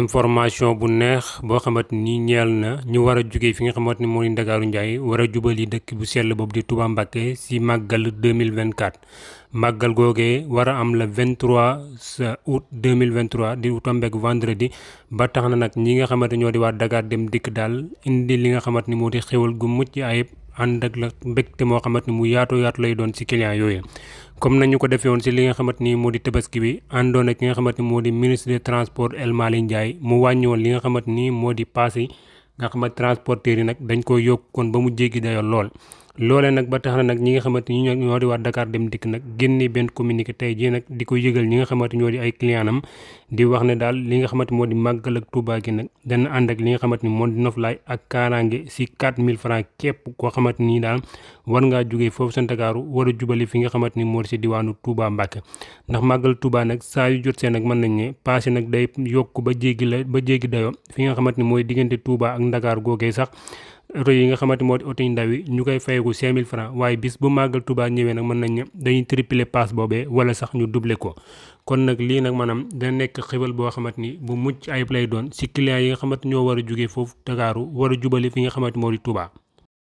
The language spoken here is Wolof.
information bu neex boo xamante ni ñeel na ñu war a jóge fi nga xamante ni moo di Ndakaaru Njaay war a jubali dëkk bu sell boobu di Touba Mbacké si màggal 2024 màggal googee war a am le 23 août 2023 di tombeek vendredi ba tax na nag ñi nga xamante ñoo di waa Dakar Dem Dikk daal indi li nga xamante ni moo di xéwal gu mucc ayib ànd ak la mbégte moo xamante ni mu yaatu lay doon si client yooyu. comme nañu ko defee woon si li nga xamante ni moo di tabaski bi àndoon ak ki nga xamante ni moo di ministre des transports El Malick Ndiaye mu wàññi woon li nga xamante ni moo di paas yi nga xamante transporteurs yi nag dañ ko yokk kon ba mu jéggi dayoo lool. loolee nag ba tax na nag ñi nga xamante ni ñoo di waa Dakar Dem Dikk nag génne benn communiqué tey jii nag di ko yëgal ñi nga xamante ñoo di ay client am di wax ne daal li nga xamante moo di màggal ak Touba gi nag dana ànd ak li nga xamante ni moo di noflaay ak kaaraange si 4000 francs képp koo xamante ni daal war ngaa jógee foofu sa Ndakaaru war a jubali fi nga xamante ni moo di si diwaanu Touba Mbacké ndax màggal Touba nag saa yu jot see nag mën nañ ne passé nag day yokk ba jéggi dayoo fi nga xamante ni mooy diggante Touba ak Ndakaar googee sax oto yi nga xamante moo di oto yu ndaw yi ñu koy fayeku 5000 francs waaye bis bu màggal Touba ñëwee nag mën nañ ne dañuy tripler pass boobee wala sax ñu doubler ko kon nag lii nag maanaam dana nekk xéwal boo xamante ni bu mucc ayib lay doon si client yi nga xamante ñoo war a jógee foofu Dakaaru war a jubali fi nga xamante moo di Touba.